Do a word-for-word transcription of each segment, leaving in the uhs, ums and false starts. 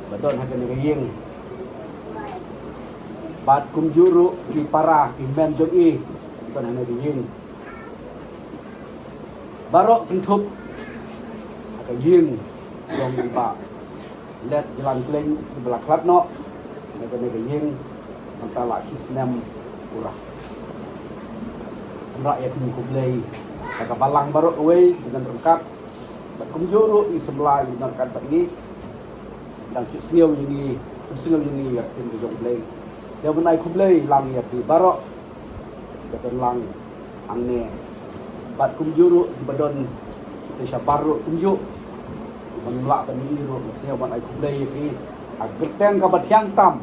ba don ha kane ka ïing. Bad kumjuh ruh ki para ki hynmen jong i ba don ha kane ka ïing. Baroh kynthup ha ka ïing jong i Bah Letjlan Khleng, i ba la khlad noh na kane ka ïing mynta la shi snem pura. Ngi ïa pynïaid khublei ha ka balang baroh kawei ki nongryngkat. Bad kumjuh ruh i samla i nongryngkat bad ngi. Dang shu sngew ïa ngi, shu sngew ïa ngi ïa ka ktien ka jong U Blei. Sngewbha ban ai khublei lang ïa phi baroh ba don lang hangne. Bad kumjuh ruh kiba don sha te shabar ruh kumjuh, ban lah ban ïohi ruh, sngewbha ban ai khublei ïa phi ha ka kyrteng kaba thiang tam,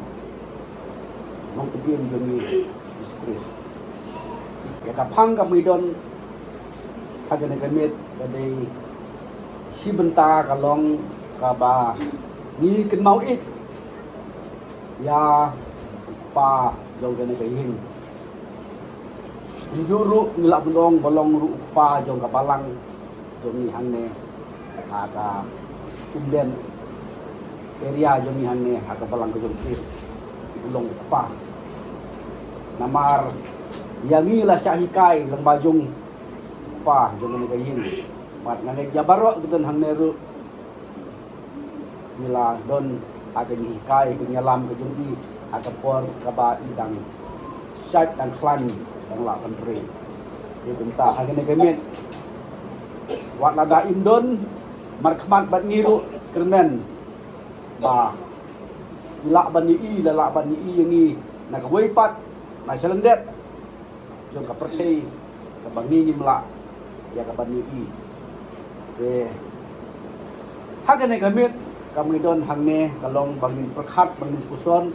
Nongpynim jong ngi Jisu Khrist. Ïa ka phang kaba ngi don ha kane ka miet ka dei shi bynta ka long kaba ngi kynmaw ïeit ïa u kpa jong kane ka ïing. Kumjuh ruh ngi lah ban ong ba long ruh u kpa jong ka balang jong ngi hangne ha ka Umden area jong ngi hangne ha ka balang ka jong Khrist, u long u kpa. Namar ïa ngi la shah hikai lyngba jong u kpa jong kane ka ïing. Bad nga ngeit ïa baroh ki don hangne ruh ngi la don ha ka jinghikai ka jingïalam ka jong i ha ka por kaba i dang shait dang khlaiñ dang lah ban rei. Te kumta ha kane ka miet wat lada im don markhmat bad ngi ruh kyrmen ba i lah ban ïohi, la lah ban ïohi ïa ngi na kawei pat na shalyndet jong ka pyrthei kaba ngi ngim lah ïa ka ban ïohi. Te ha kane ka miet kaba ngi don hangne ka long ba ngin pyrkhat ba ngin puson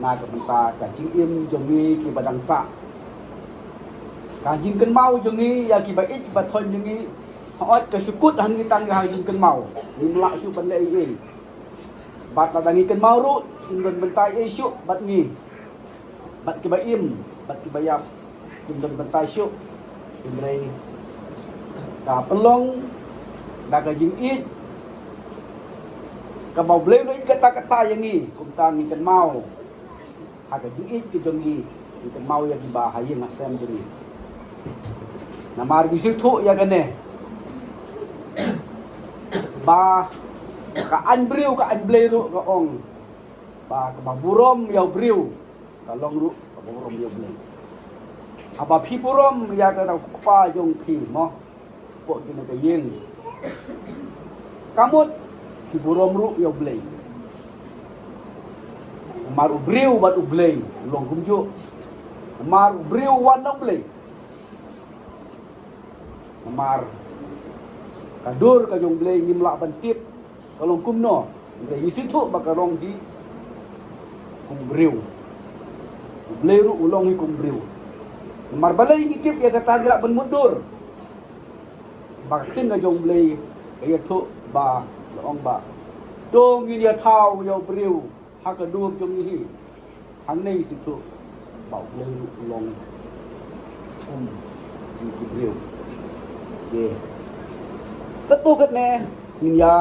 na ka bynta ka jingim jong ngi kiba dang sah, ka jingkynmaw jong ngi ïa kiba ïeit kiba thoiñ jong ngi. Hooid ka shu kut ha ngi tang ka jingkynmaw, ngim lah shuh ban leh ei ei. Bad lada ngi kynmaw ruh ngim don bynta ei ei shuh bad ngi. Bad kiba im bad kiba ïap kim don bynta shuh. Hynrei ka pynlong da ka jingïeit kaba U Blei u la ïeit katta katta ïa ngi, kumta ngi kynmaw ha ka jingïeit ka jong ngi, ngi kynmaw ïa kiba ha ïing ha sem jong ngi. Namar ngi sngewthuh ïa kane ba ka aiñ briew ka aiñ Blei ruh ka ong ba kaba burom ïa u briew ka long ruh kaba burom ïa U Blei. Haba phi burom ïa kata u kpa jong phi mo, hapoh kane ka ïing, ka mut phi burom ruh ïa U Blei. Namar u briew bad U Blei u long kumjuh. Namar u briew u wan na U Blei. Namar ka dur ka jong U Blei ngim lah ban tip ka long kumno. Hynrei ngi sngewthuh ba ka long hi kum u briew. U Blei ruh u long hi kum u briew. Namar balei ngi tip ïa kata, ngi lah ban mutdur ba ka ktien ka jong U Blei ka ïathuh ba la ong ba to ngin ïathaw ïa u briew ha ka dur jong ngi hi. Hangne ngi sngewthuh ba U Blei ruh u long kum ki briew. Te katto katne ngin ïa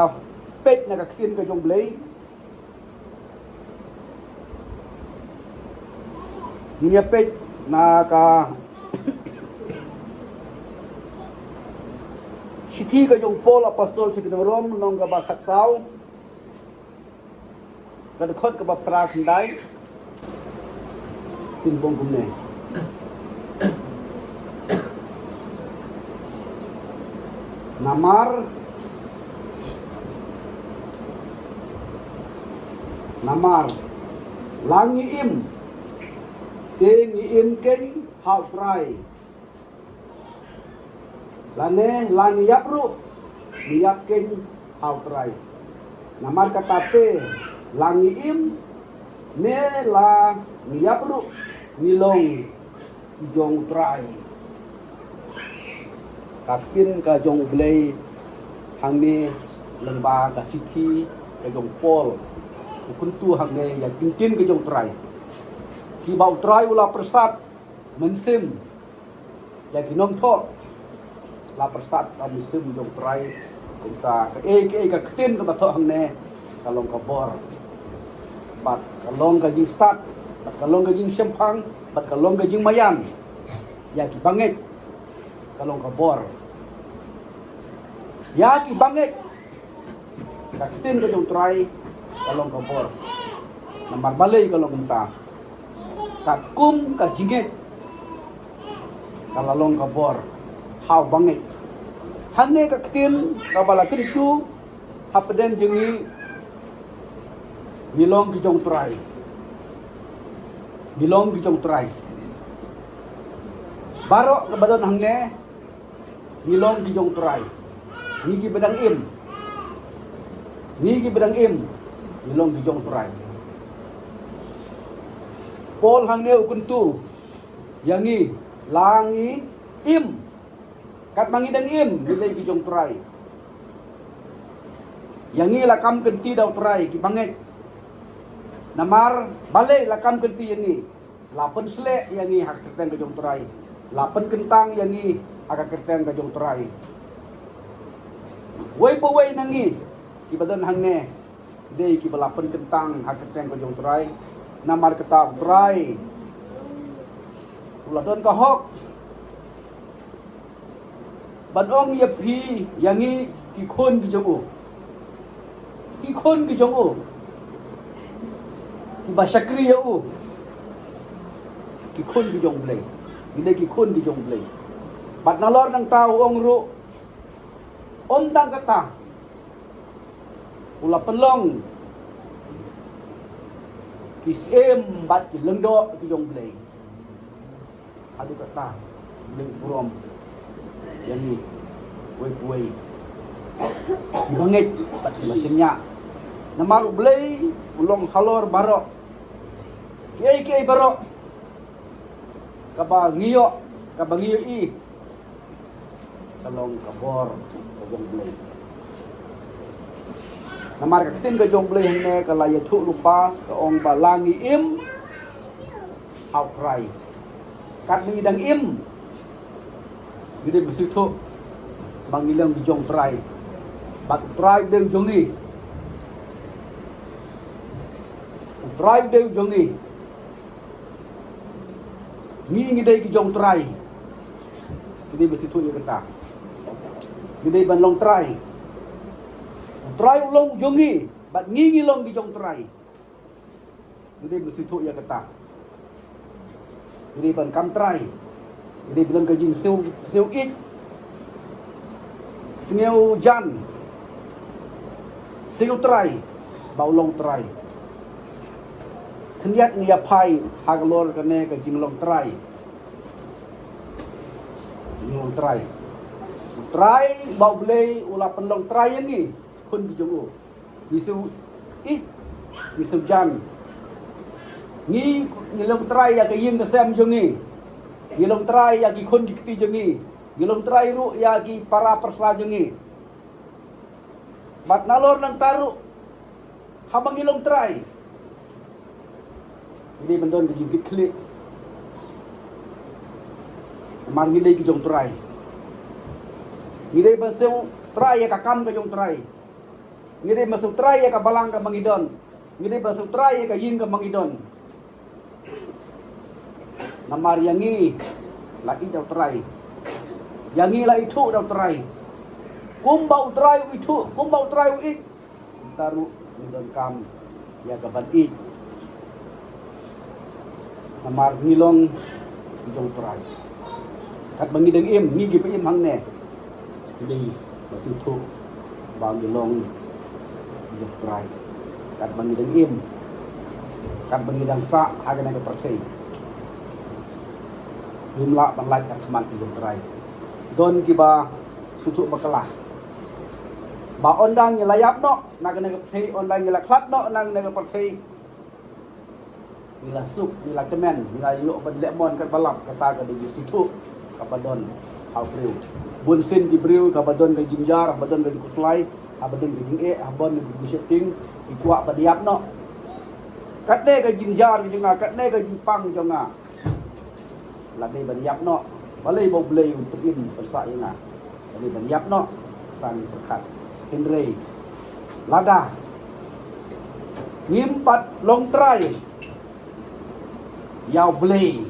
peit na ka ktien ka jong U Blei. Ngin ïa peit na ka shithi ka jong u Paul apostol sha ki nong Rom, lynnong kaba khatsaw, ka dkhot kaba phra khyndai. Pynbong kumne. Namar, namar la ngi im, te ngi im keiñ ha U Trai. Lane la ngi ïap ruh, ngi ïap keiñ ha U Trai. Namar kata te la ngi im ne la ngi ïap ruh, ngi long ki jong U Trai. Ka ktien ka jong U Blei hangne lyngba ka shithi ka jong u Paul u kyntu hangne ïa ki ktien ka jong U Trai, kiba U Trai u la pyrsad mynsiem ïa ki nongthoh. La pyrsad ka mynsiem jong U Trai. Kumta kaei kaei ka ktien kaba thoh hangne ka long ka bor. Bad ka long ka jingstad, bad ka long ka jingshemphang, bad ka long ka jingmaïan ïa ki bangeit, ka long ka bor. Ïa ki bangeit, ka ktien ka jong U Trai ka long ka bor. Namar balei ka long kumta? Katkum ka jingngeit ka la long ka bor ha u bangeit. Hangne ka ktien kaba la kyntu hapdeng jong ngi, ngi long ki jong U Trai. Ngi long ki jong U Trai. Baroh kaba don hangne, ngi long ki jong U Trai. Ngi kiba dang im. Ngi kiba dang im, ngi long ki jong U Trai. Paul hangne u kyntu ïa ngi, la ngi im. Katba ngi dang im, ngi dei ki jong U Trai. Ïa ngi la kam kynti da U Trai ki bangeit. Namar balei la kam kynti ïa ngi? La pynsleh ïa ngi ha ka kyrteng ka jong U Trai. La pynkyntang ïa ngi ha ka kyrteng ka jong U Trai. Wei pa wei na ngi kiba don hangne, dei kiba la pynkyntang ha ka kyrteng ka jong U Trai. Namar kata U Trai u la don ka hok ban ong ïa phi, ïa ngi, ki khun ki jong u. Ki khun ki jong u, kiba shakri ïa u. Ki khun ki jong U Blei. Ngi dei ki khun ki jong U Blei. Bad nalor nangta u ong ruh, ym tang kata, u la pynlong ki syiem bad ki lyngdoh ki jong U Blei. Haduh kata, U Blei u burom ïa ngi, wei pa wei, kiba ngeit bad kiba shaniah. Namar U Blei u long halor baroh. Kiei kiei baroh kaba ngi ïoh, kaba ngi ïohi, ka long ka bor ka jong U Blei. Namar ka ktien ka jong U Blei hangne ka la ïathuh lypa, ka ong ba la ngi im ha U Trai. Katba ngi dang im, ngi dei ban sngewthuh ba ngi long ki jong U Trai. Bad U Trai u dei u jong ngi. U Trai u dei u jong ngi. Ngi, ngi dei ki jong U Trai. Ngi dei ban sngewthuh ïa kata. Ngi dei ban long trai. U Trai u long jong ngi, bad ngi, ngi long ki jong U Trai. Ngi dei ban sngewthuh ïa kata. Ngi dei ban kam trai. Ngi dei ban don ka jingsngew, sngew ïeit, sngew jan, sngew trai ba u long trai. Khyndiat ngi ïa phai halor kane ka jinglong trai. Jinglong trai. U Trai ba U Blei u la pynlong trai ïa ngi, khun ki jong u. Ngi sngew ïeit, ngi sngew jan. Ngi, ngi long trai ïa ka ïing ka sem jong ngi. Ngi long trai ïa ki khun ki kti jong ngi. Ngi long trai ruh ïa ki para pyrsa jong ngi. Bad nalor nangta ruh, haba ngi long trai, ngi dei ban don ka jingkitkhlieh. Namar ngi dei ki jong U Trai. Ngi dei ban sngewthuh trai ïa ka kam ka jong U Trai. Ngi dei ban sngewthuh trai ïa ka balang kaba ngi don. Ngi dei ban sngewthuh trai ïa ka ïing kaba ngi don. Namar ïa ngi la ïeit da U Trai. Ïa ngi la ithuh da U Trai. Kumba U Trai u ithuh, kumba U Trai u ïeit, kumta ruh ngi donkam ïa ka ban ïeit. Namar ngi long ki jong U Trai. Katba ngi dang im, ngi kiba im hangne, ngi dei ban sngewthuh ba ngi long ki jong U Trai. Katba ngi dang im, katba ngi dang sah ha kane ka pyrthei, ngim lah ban lait ha khmat ki jong U Trai. Don kiba sngewthuh bakla ba ynda ngi la ïap noh na kane ka pyrthei, ynda ngi la khlad noh na kane ka pyrthei, ngi la suk, ngi la kmen, ngi la ïoh ban leh mon katba lap. Kata ka dei ka jingsngewthuh kaba don ha u briew. Bun sien ki briew, kaba don ka jingjia, kaba don ka jingkhuslai, kaba don ka jingeh, kaba don ka jingsheptieng, ki kwah ban ïap noh. Katne ka jingjia ka jong nga, katne ka jingpang jong nga. La dei ban ïap noh. Balei ba U Blei un pynim pynsah ïa nga? La dei ban ïap noh. Tang pyrkhat. Hynrei lada Ngim pat long trai ïa U Blei.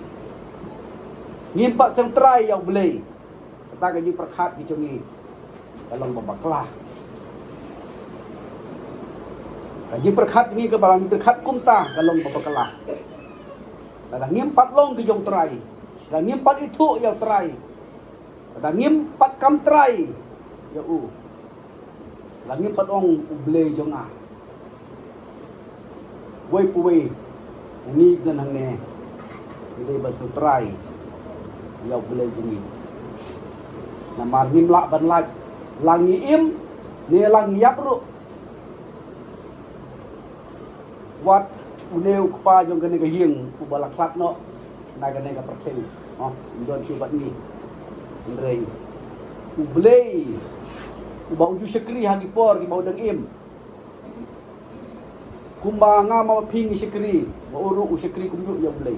Ngim pat seng trai ïa U Blei. Kata ka jingpyrkhat ki jong ngi ka long ba bakla. Ka jingpyrkhat ngi ka ba long pyrkhat kumta ka long ba bakla. Lada ngim pat long ki jong trai, lada ngim pat ithuh ïa U Trai, lada ngim pat kam trai ïa u, lada ngim pat ong U Blei jong nga. Wei pa wei ngi don hangne, ngi dei ban seng trai ïa U Blei jong ngi. Namar ngim lah ban lait, la ngi im ne la ngi ïap ruh. Wat une u kpa jong kane ka ïing uba la khlad noh na kane ka pyrthei, oh, um don shuh bad ngi. Hynrei U Blei uba u ju shakri ha ki por kiba u dang im. Kumba nga ma phi ngi shakri, ma u ruh u shakri kumjuh ïa U Blei.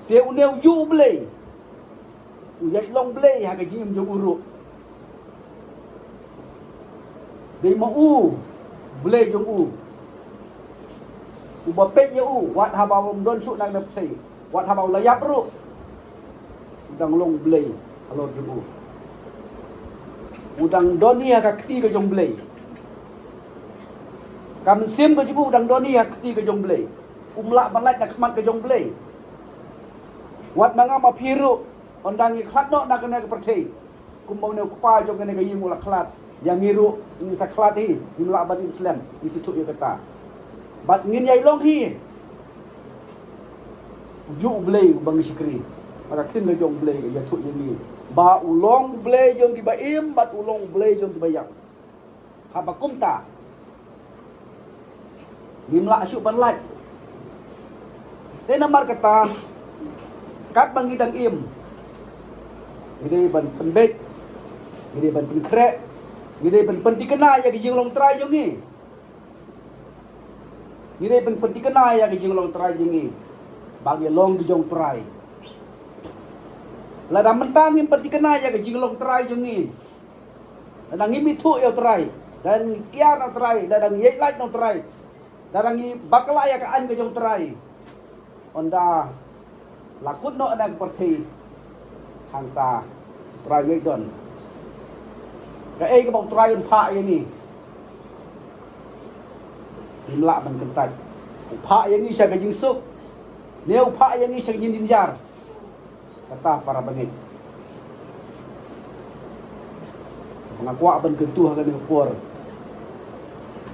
Te une u ju U Blei, u ïaid long Blei ha ka jingim jong u ruh. Dei ma u Blei jong u, uba peit ïa u wat haba um don shuh na kane ka pyrthei, wat haba u la ïap ruh, u dang long Blei halor jong u. U dang don hi ha ka kti ka jong Blei. Ka mynsiem ka jong u dang don hi ha ka kti ka jong Blei. Um lah ban lait na khmat ka jong Blei. Wat ma nga ma phi ruh, ynda ngi khlad noh na kane ka pyrthei, kumba une u kpa jong kane ka ïing u la khlad, ïa ngi ruh ngin sa khlad hi, ngim lah ban im slem, ngi sngewthuh ïa kata. Bad ngin ïai long hi. U ju U Blei uba ngi shakri, ba ka ktien ka jong U Blei ka ïathuh ïa ngi ba u long Blei jong kiba im bad u long Blei jong kiba ïap. Haba kumta ngim lah shuh ban lait. Te namar kata, katba ngi dang im, ngi dei ban pynbeit, ngi dei ban pynkhreh, ngi dei ban pynthikna ïa ka jinglong trai jong ngi. Ngi dei ban pynthikna ïa ka jinglong trai jong ngi ba ngi long ki jong trai. Lada mynta ngim pynthikna ïa ka jinglong trai jong ngi, lada ngim ithuh ïa U Trai, lada ngi kiar na U Trai, lada ngi ïaid lait na U Trai, lada ngi bakla ïa ka aiñ ka jong U Trai, ynda la kut noh na ka pyrthei, hangta U Trai u ïaid don. Kaei kaba U Trai un phah ïa ngi? Ngim lah ban kyntait. U phah ïa ngi sha ka jingsuk, ne u phah ïa ngi sha ka jingjynjar? Kata para bangeit, nga kwah ban kyntu ha kane ka por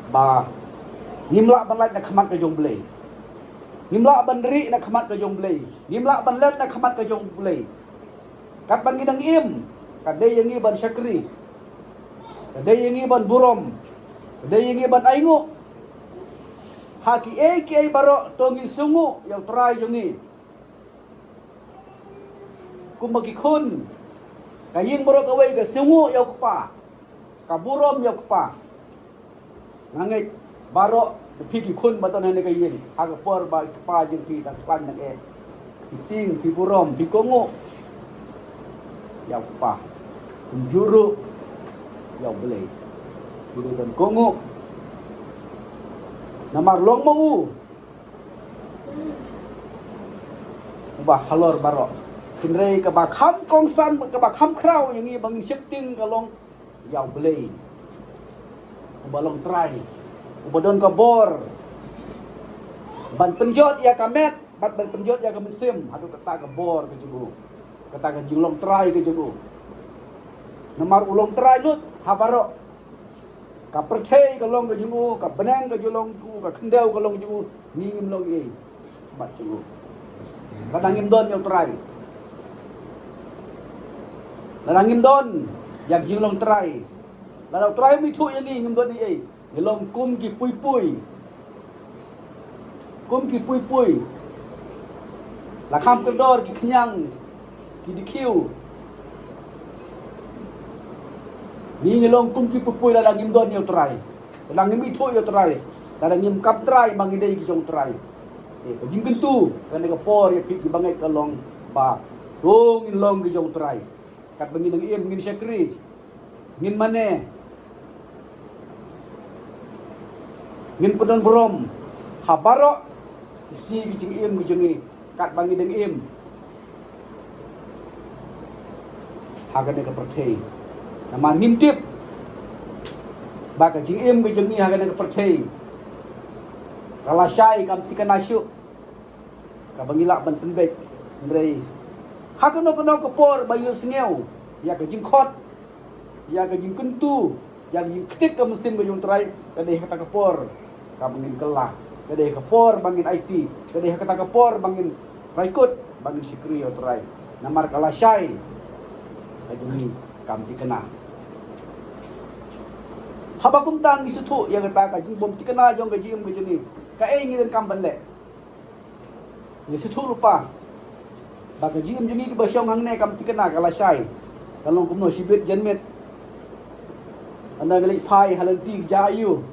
ba ngim lah ban lait na khmat ka jong U Blei. Ngim lah ban rieh na khmat ka jong U Blei. Ngim lah ban leh na khmat ka jong U Blei. Katba ngi dang im, ka dei ïa ngi ban shakri, ka dei ïa ngi ban burom, ka dei ïa ngi ban ainguh. Ha kiei kiei baroh to ngin sngewnguh ïa U Trai jong ngi. Kumba ki khun, ka ïing baroh kawei ka sngewnguh ïa u kpa, ka burom ïa u kpa. Nga ngeit baroh phi ki khun ba don hangne ka ïing, ha ka por ba i kpa jong phi dang khlaiñ dang eh, phi tieng, phi burom, phi kohnguh ïa u kpa. Kumjuh ruh ïa U Blei, phi dei ban kohnguh. Namar long ma u uba halor baroh. Hynrei kaba kham kongsan, kaba kham khraw ïa ngi ba ngin sheptieng ka long ïa U Blei uba long Trai, uba don ka bor ban pynjot ïa ka met bad ban pynjot ïa ka mynsiem haduh kata ka bor ka jong u, kata ka jinglong trai ka jong u. Namar u long Trai lut ha baroh. Ka pyrthei ka long ka jong u, ka bneng ka jong u, ka khyndew ka long jong u, ngi ngim long ei bad jong u. Lada ngim don ïa U Trai, lada ngim don ïa ka jinglong trai, lada U Trai um ithuh ïa ngi, ngim don ei ei. Ngi long kum ki puipui, kum ki puipui. La kham kordor ki khñiang, ki dkhiew. Ngi ngi long kum ki puipui lada ngim don ïa U Trai, lada ngim ithuh ïa U Trai, lada ngim kam trai ba ngi dei ki jong Trai. Eh, ka jingkyntu kane ka por ïa phi ki bangeit ka long ba to ngin long ki jong Trai. Katba ngin nang im, ngin shakri, ngin mane, ngin pyndonkam burom, Ha baroh shi ki jingim ki jong ngi, katba ngi dang im ha kane ka pyrthei. Namar ngim tip ba ka jingim ki jong ngi ha kane ka pyrthei ka lashai, kam thikna shuh kaba ngi lah ban pynbeit. Hynrei ha kano kano ka por ba ïohsngew ïa ka jingkhot, ïa ka jingkyntu, ïa ka jingktik ka mynsiem ka jong U Trai, ka dei ha kata ka por kaba ngin kylla, ka dei ha ka por ba ngin aiti, ka dei ha kata ka por ba ngin raikut, ba ngin shakri ïa U Trai. Namar ka lashai ka jong ngi kam thikna. Haba kumta ngi sngewthuh ïa kata ka jingbym thikna jong ka jingim ka jong ngi, kaei ngi donkam ban leh? Ngi sngewthuh lypa ba ka jingim jong ngi kaba shong hangne kam thikna, ka lashai. Ka long kumno? Shibit janmiet, ynda ngi leit phai ha lynti ka jaka aïu,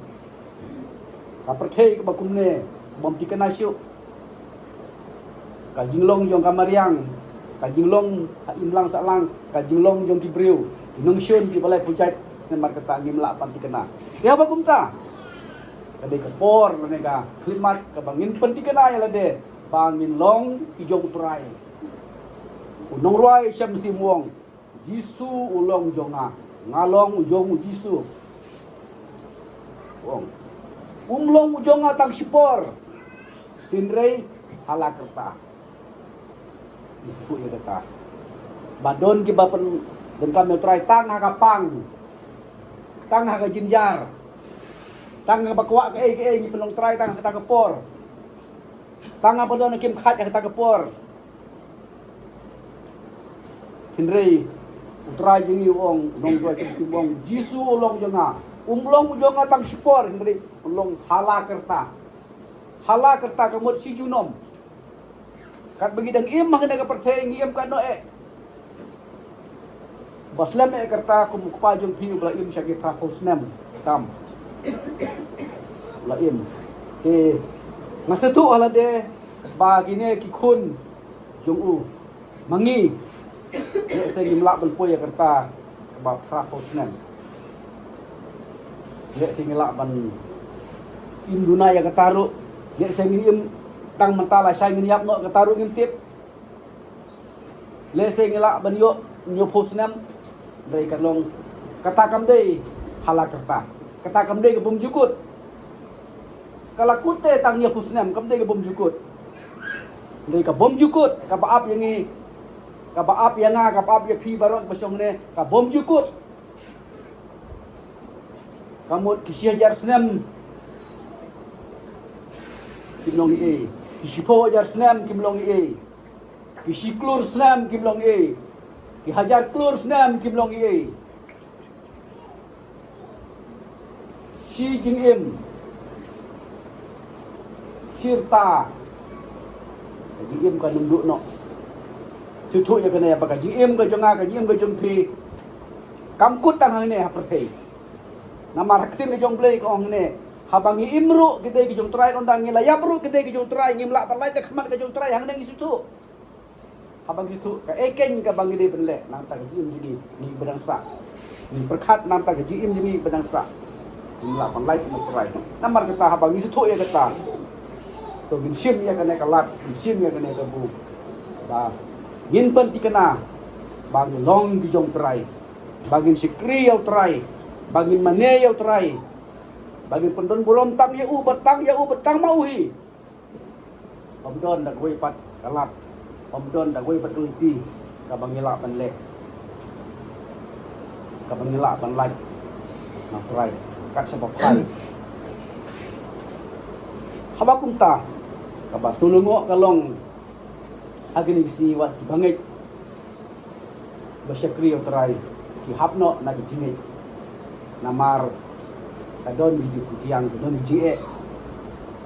ka pyrthei kaba kumne bym thikna shuh. Ka jinglong jong ka mariang, ka jinglong ha imlang sahlang, ka jinglong jong ki briew, ki nongshun kiba lai pyrshah, namar kata ngim lah ban thikna. Ïa, haba kumta, ka dei ka por lane ka khyllipmat kaba ngin pynthikna ïa lade ba ngin long ki jong U Trai. U nongrwai Shem Sim u ong, Jisu u long jong nga, nga long u jong u Jisu. U ong, um long u jong nga tang shipor, hynrei ha la karta. Ngi sngewthuh ïa kata ba don kiba pyndonkam ïa U Trai tang ha ka pang, tang ha ka jynjar, tang haba kwah kaei kaei ngi pynlong trai tang ha kata ka por, tang haba don kim khat ha kata ka por. Hynrei U Trai jong ngi u ong, u nongrwai Shem Sim u ong, Jisu u long jong nga, um long u jong nga tang shipor, hynrei u long ha la karta. Ha la karta ka mut shi junom. Katba ngi dang im ha kane ka pyrthei ngi im katno eh? Ba slem eh karta kum u kpa jong phi uba la im sha ki phraphew snem tam. Uba la im. Te nga sngewthuh ha lade ba kine ki khun jong u, ma ngi, lehse ngim lah ban poi ïa karta kaba phraphew snem. Lehse ngi lah ban im duna ïa kata ruh. Lehse ngin im tang mynta lashai ngin ïap noh kata ruh ngim tip. Lehse ngi lah ban ïoh hynñiewphew snem. Hynrei ka long, kata kam dei ha la karta. Kata kam dei ka bymjukut. Ka la kut te tang hynñiewphew snem, kam dei ka bymjukut. Hynrei ka bymjukut kaba ap ïa ngi, kaba ap ïa nga, kaba ap ïa phi baroh ba shong hangne, ka bymjukut ka mut ki shi hajar snem kim long ei ei, ki shiphew hajar snem kim long ei ei, ki shi klur snem kim long ei ei, ki hajar klur snem kim long ei ei. Shi jingim, shi rta, ka jingim kan ym duh noh. Sngewthuh ïa kane ba ka jingim ka jong nga, ka jingim ka jong phi, kam kut tang hangne ha pyrthei. Namar ha ka ktien ka jong U Blei ka ong hangne, haba ngi im ruh ki dei ki jong U Trai, ynda ngi la ïap ruh ki dei ki jong U Trai, ngim lah ban lait da ka khmat ka jong U Trai, hangne ngi sngewthuh. Haba ngi sngewthuh kaei keiñ kaba ngi dei ban leh, nangta ka jingim jong ngi ngi ba dang sah. Ngi pyrkhat nangta ka jingim jong ngi ba dang sah. Ngim lah ban lait na U Trai. Namar kata haba ngi sngewthuh ïa kata, to ngin shim ïa kane ka lad, ngin shim ïa kane ka bor, ba ngin pynthikna ba ngin long ki jong U Trai, ba ngin shakri ïa U Trai, ba ngin mane ïa U Trai, ba ngin pyndon burom tang ïa u, bad tang ïa u, bad tang ma u hi. Ym don da kawei pat ka lad, ym don da kawei pat ka lynti kaba ngi lah ban leh, kaba ngi lah ban lait na U Trai kat shaba phai. Haba kumta, kaba sngewlyngngoh ka long, ha kine ki sngi wat kiba ngeit ba shakri ïa U Trai ki hap noh na ka jingngeit. Namar ka don ki jingpynkiang, ka don ki jingeh,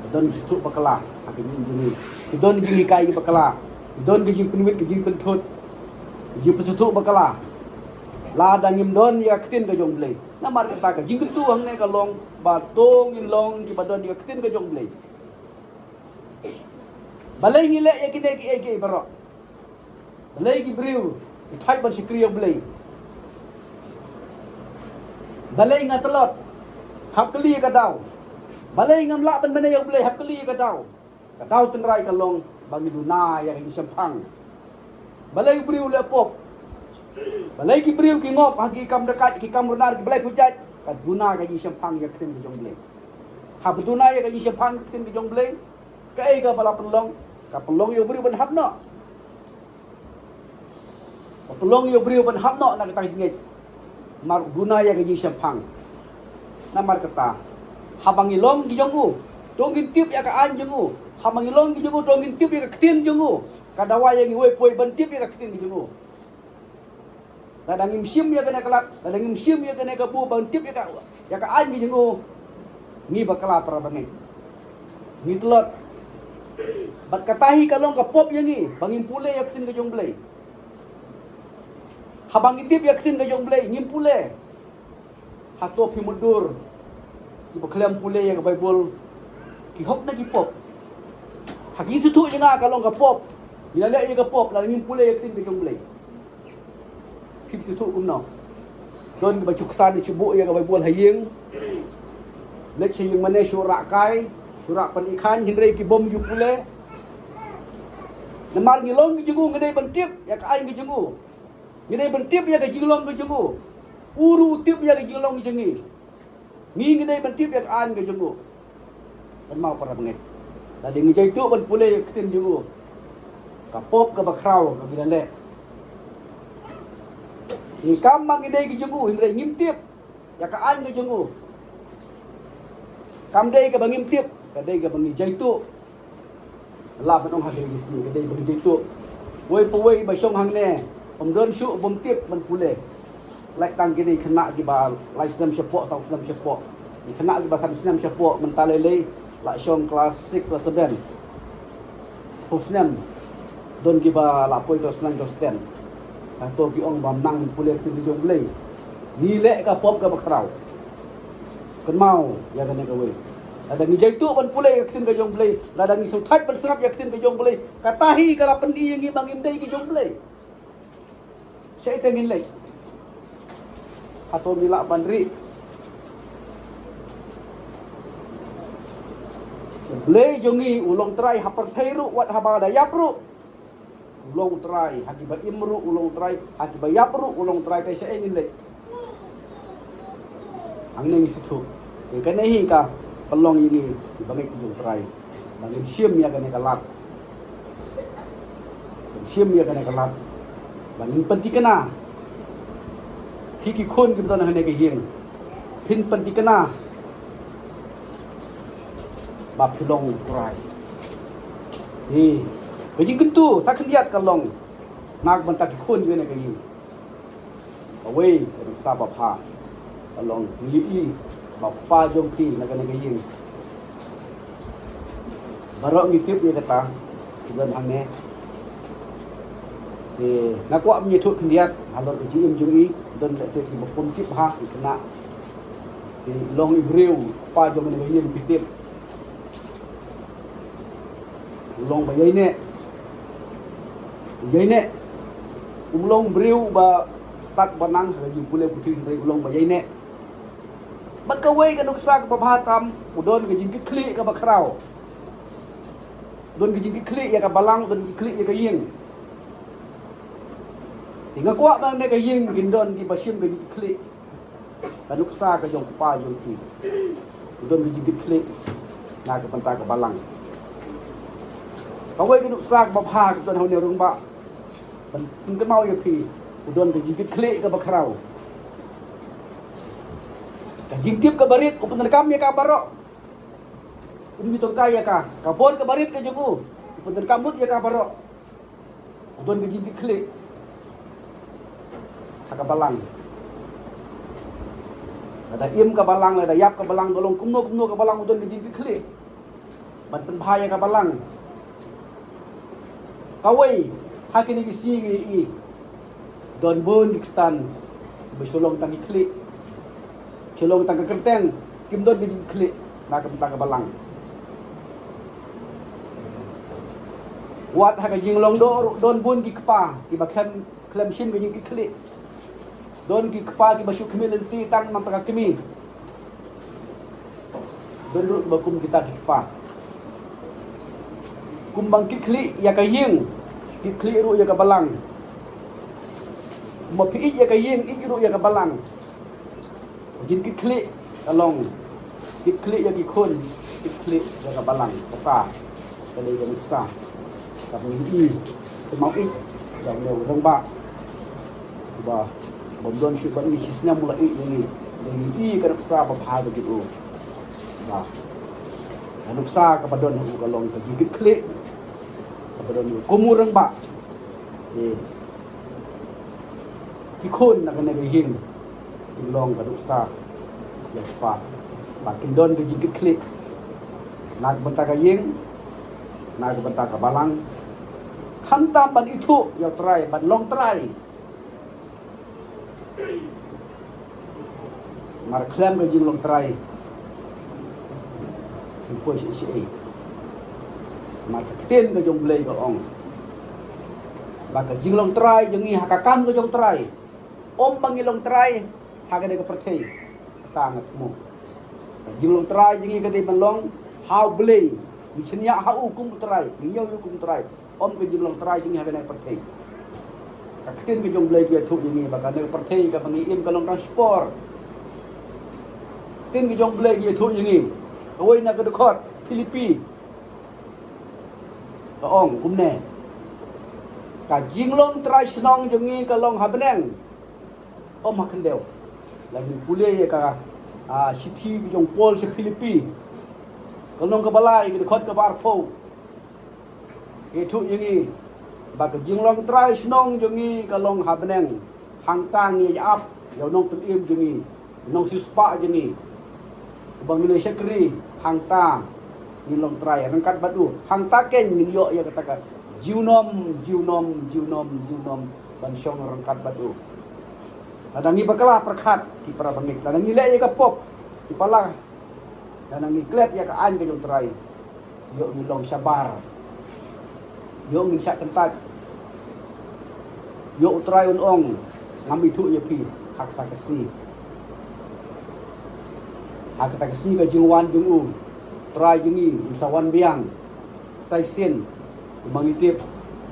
ka don ki sngewthuh bakla ha ka jingim jong ngi, ki don ki jinghikai kiba bakla, ki don ki jingpynwit, ki jingpynthut, ki jingpynsngewthuh bakla. Lada ngim don ïa ka ktien ka jong U Blei. Namar kata ka jingkyntu hangne ka long ba to ngin long kiba don ïa ka ktien ka jong U Blei. Balei ngi leh ïa kine kiei kiei baroh? Balei ki briew ki thait ban shakri ïa U Blei? Balei nga tlot? Hap kylli ïa ka daw. Balei ngam lah ban mane ïa U Blei? Hap kylli ïa ka daw. Ka daw tynrai ka long ba ngi duna ïa ka jingshemphang. Balei u briew u leh pop? Balei ki briew ki ngop ha ki kam dakaid, ki kam runar, ki balei pujat? Ka duna ka jingshemphang ïa ka ktien ka jong U Blei. Haba duna ïa ka jingshemphang ïa ka ktien ka jong U Blei, kaei kaba la pynlong? Ka pynlong ïa u briew ban hap noh. Ka pynlong ïa u briew ban hap noh na kata ka jingngeit. Namar u duna ïa ka jingshemphang. Namar kata, haba ngi long ki jong u, to ngin tip ïa ka aiñ jong u. Haba ngi long ki jong u, to ngin tip ïa ka ktien jong u. Ka dawa ïa ngi wei pa wei ban tip ïa ka ktien ka jong u. Lada ngim shim ïa kane ka lad, lada ngim shim ïa kane ka buh ban tip ïa ka, ïa ka aiñ ka jong u, ngi bakla, para bangeit. Ngi tlot. Bad kata hi ka long ka pop ïa ngi ba ngim pule ïa ka ktien ka jong U Blei. Haba ngi tip ïa ka ktien ka jong U Blei, ngim pule. Hato phi mutdur, kiba khlem pule ïa ka Baibl ki hok ne ki pop? Ha ki sngewthuh jong nga ka long ka pop. Ngi la leh ïa ka pop lada ngim pule ïa ka ktien ka jong U Blei. Phi sngewthuh kumno? Don kiba ju ksan, ju buh ïa ka Baibl ha ïing. Leit sha ïing mane shu rah kai, shu rah pynïaid, hynrei ki bym ju pule. Namar ngi long ki jong u, ngi dei ban tip ïa ka aiñ ka jong u. Ngi dei ban tip ïa ka jinglong ka jong u. U ruh u tip ïa ka jinglong ka jong ngi. Ngi, ngi dei ban tip ïa ka aiñ ka jong u. Kynmaw, para bangeit, lada ngi jaituh ban pule ïa ka ktien jong u, ka pop kaba khraw kaba ngi la leh. Ngi kam ba ngi dei ki jong u, hynrei ngim tip ïa ka aiñ ka jong u. Kam dei kaba ngim tip, ka dei kaba ngi jaituh. Lah ban ong ha kane ka sngi, ka dei ba ngi jaituh. Wei pa wei ba shong hangne, ym don shuh bym tip ban pule. Lait tang kine ki khynnah kiba lai snem shapoh, saw snem shapoh. Ki khynnah kiba san snem shapoh, mynta lei lei la shong klas six, klas seven. Saw snem, don kiba la poi klas nine, klas ten. Hato ki ong ba ym nang pule ktien ka jong U Blei? Ngi leh ka pop kaba khraw. Kynmaw ïa kane kawei. Lada ngi jaituh ban pule ïa ka ktien ka jong U Blei, lada ngi sngewthait ban sngap ïa ka ktien ka jong U Blei, kata hi ka la pyni ïa ngi ba ngim dei ki jong U Blei. Shaei te ngin leit? Hato ngi lah ban rieh? U Blei jong ngi u long Trai ha pyrthei ruh, wat haba da ïap ruh u long Trai, ha kiba im ruh u long Trai, ha kiba ïap ruh u long Trai, te shaei ngin leit? Hangne ngi sngewthuh. Te kane hi ka pynlong ïa ngi kiba ngeit ki jong U Trai, ba ngin shim ïa kane ka lad. Ngin shim ïa kane ka lad, ba ngin pynthikna. Phi ki khun kiba don hangne ka ïing, phin pynthikna ba phi long U Trai. Te ka jingkyntu sa khyndiat ka long na ka bynta ki khun kiba hangne ka ïing. Kawei ka nuksa babha ka long ngi ïohi ba u kpa jong phi na kane ka ïing. Baroh ngi tip ïa kata, ki don hangne. Te nga kwah ban ïathuh khyndiat halor ka jingim jong i, don lehse kiba ym tip bha, ki khynnah. Te long i briew, u kpa jong kane ka ïing phi tip. U long ba ïaineh. U ïaineh. Um long briew ba stad ba nang ha ka jingpule puthi, hynrei u long ba ïaineh. Bad kawei ka nuksa kaba bha tam, u don ka jingkitkhlieh kaba khraw. Don ka jingkitkhlieh ïa ka balang, don ka jingkitkhlieh ïa ka ïing. Te nga kwah ba na ka ïing kin don kiba shim ka jingkitkhlieh. Ka nuksa ka jong u kpa jong phi, u don ka jingkitkhlieh na ka bynta ka balang. Kawei ka nuksa kaba bha ka don ha une u rangbah, ban pynkynmaw ïa phi, u don ka jingkitkhlieh kaba khraw. Ka jingtip kaba rit u pyndonkam ïa ka baroh. Um ju tyngkai ïa ka, ka bor kaba rit ka jong u, u pyndonkam lut ïa ka baroh. U don ka jingkitkhlieh ha ka balang. Lada im ka balang, lada ïap ka balang, da long kumno kumno ka balang, u don ka jingkitkhlieh ban pynbha ïa ka balang. Kawei, ha kine ki sngi ngi ïohi don bun ki khristan ba shu long tang ki khlieh, shu long tang ka kyrteng, kim don ka jingkitkhlieh na ka bynta ka balang. Wat ha ka jinglong doh ruh don bun ki kpa kiba khlem, khlem shim ka jingkitkhlieh. Don ki kpa kiba shu khmih lynti tang namar ka kmie. Ruh ba kum kita ki kpa. Kum ba ngi kit khlieh ïa ka ïing, kit khlieh ruh ïa ka balang. Kumba phi ïeit ïa ka ïing, ïeit ruh ïa ka balang. Jingkit khlieh ka long, kit khlieh ïa ki khun, kit khlieh ïa ka balang. Kata ka dei ka nuksa kaba ngi ïohi, kaba ngi ïohi ïa u rangbah. Ba bym don shuh ba ngi shisnem u la ïeit ïa ngi. Ngi ïohi ka nuksa ba bha ka jong u. Ba ka nuksa kaba don u ka long ka jingkit khlieh kaba don u kum u rangbah. Eh, ki khun na kane ka ïing kin long ka nuksa ïa u kpa ba kin don ka jingkit khlieh na ka bynta ka ïing, na ka bynta ka balang, khamtam ban ithuh ïa u Trai, ban long trai. Namar khlem ka jinglong trai ngim poi sha ei sha ei. Namar ka ktien ka jong U Blei ka ong ba ka jinglong trai jong ngi ha ka kam ka jong u Trai. Ym ba ngi long trai ha kane ka pyrthei. Kata nga thmu. Ka jinglong trai jong ngi ka dei ban long ha U Blei. Ngi shaniah ha u kum u Trai, ngi ñiew ïa u kum u Trai. Ym ka jinglong trai jong ngi ha kane ka pyrthei. Ka ktien ka jong U Blei ka ïathuh ïa ngi ba kane ka pyrthei kaba ngi im ka long tang shipor. Ktien ka jong U Blei ka ïathuh ïa ngi. Kawei na ka dkhot Philippi ka ong kumne: Ka jinglong trai shnong jong ngi ka long ha bneng, ym ha khyndew. Lada ngi pule ïa ka, ah, shithi ka jong u Paul sha Philippi, ka lynnong kaba lai, ka dkhot kaba arphew, ka ïathuh ïa ngi ba ka jinglong trai shnong jong ngi ka long ha bneng. Hangta ngi ïa ap ïa u nongpynim jong ngi, u nongsiewspah jong ngi, uba ngi la shakri. Hangta ngin long trai ryngkat bad u. Hangta keiñ ngin ïoh ïa kata ka junom, junom, junom, junom ban shong ryngkat bad u. Lada ngi bakla pyrkhat, ki para bangeit, lada ngi leh ïa ka pop, ki para, lada ngi klet ïa ka aiñ ka jong u Trai, ïoh ngi long shabar, ïoh ngin shah kyntait. Ïoh u Trai un ong, ngam ithuh ïa phi. Ha kata ka sngi, ha kata ka sngi ka jingwan jong u Trai jong ngi, un sa wan biang. Sa shisien, kumba ngi tip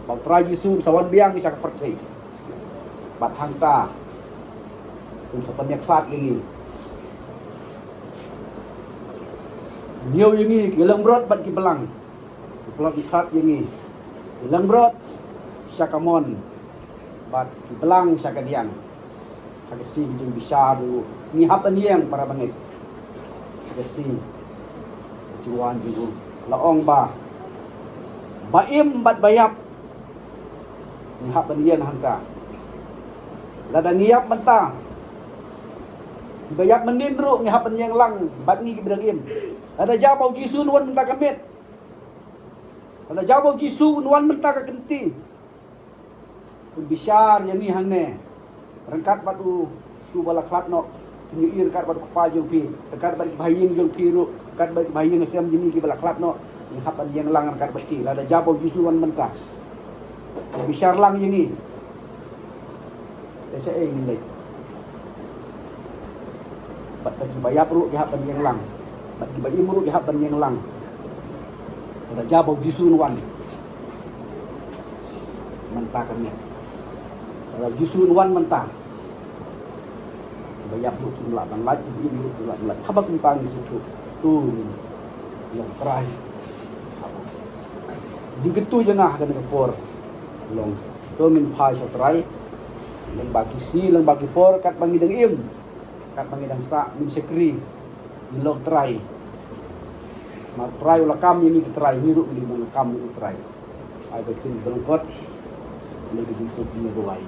ba u Trai Jisu un sa wan biang sha ka pyrthei. Bad hangta un sa pynïakhlad ïa ngi. Ñiew ïa ngi ki langbrot bad ki blang. Ki blang khlad ïa ngi. Ki langbrot sha ka mon bad ki blang sha ka diang. Ha ka sngi ka jingbishar jong u, ngi hap ban ïeng para bangeit. Ha ka sngi ka jingwan jong u, la ong ba ba im bad ba ïap ngi hap ban ïeng hangta. Lada ngi ïap mynta, kiba ïap mynnin ruh ngi hap ban ïeng lang bad ngi kiba dang im. Lada jia ba u Jisu un wan mynta ka miet, lada jia ba u Jisu un wan mynta ka kynti, un bishar ïa ngi hangne ryngkat bad u, uba la khlad noh. Phin ïohi ryngkat bad u kpa jong phi, ryngkat bad ki bahaïing jong phi ruh, ryngkat bad ki bahaïing hasem jong ngi kiba la khlad noh. Ngi hap ban ïeng lang ryngkat bad ki lada jia ba u Jisu un wan mynta. Bishar lang ïa ngi. Te shaei ngin leit? Bad kiba ïap ruh ki hap ban ïeng lang, bad kiba im ruh ki hap ban ïeng lang. Lada jia ba u Jisu un wan mynta ka miet, lada u Jisu un wan mynta, kiba ïap ruh kim lah ban lait, kiba im ruh kim lah ban lait. Haba kumta ngi sngewthuh, to ngin ïeng Trai. Jingkyntu jong nga ha kane ka por long, to ngin phai sha Trai lyngba ki sngi, lyngba ki por, katba ngi dang im, katba ngi dang sah, ngin shakri, ngin long Trai. Namar u Trai u la kam ïa ngi ki trai, ngi ruh ngin long kam ïa u Trai. Ai ba kin ba lyngkot, ngi ka jingsuk ngi ruh ai.